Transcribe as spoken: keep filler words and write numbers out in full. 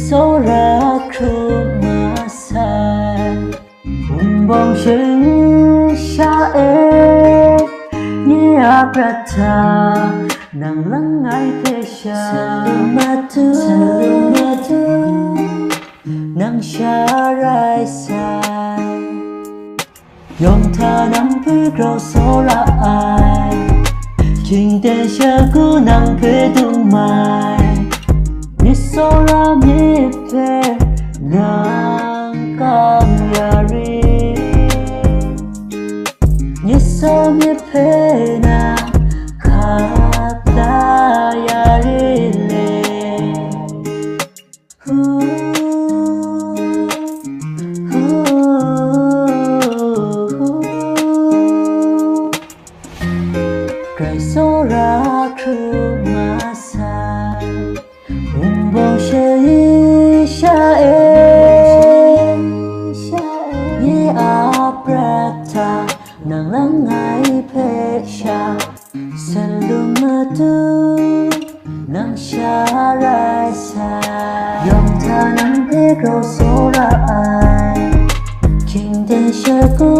Tsawra hkru ma sai. Wunpawng shayi sha e, nye a prat hta nang langai hpe sha. Salum adu, salum adu, nang sha rai sai. Yawng hta nang hpe grau tsawra ai, hkying ten shagu nang hpe dung mai. Myit tsawra myit hpe nang kam ya rit, myit tsaw myit hpe nang hkap da ya rit le. Hu, hu, hu. Karai tsawra hkru ma sai. Wunpawng shayi sha e, nye a prat hta nang langai hpe sha. Salum adu, nang sha rai sai. Yawng hta nang hpe grau tsawra ai, hkying ten shagu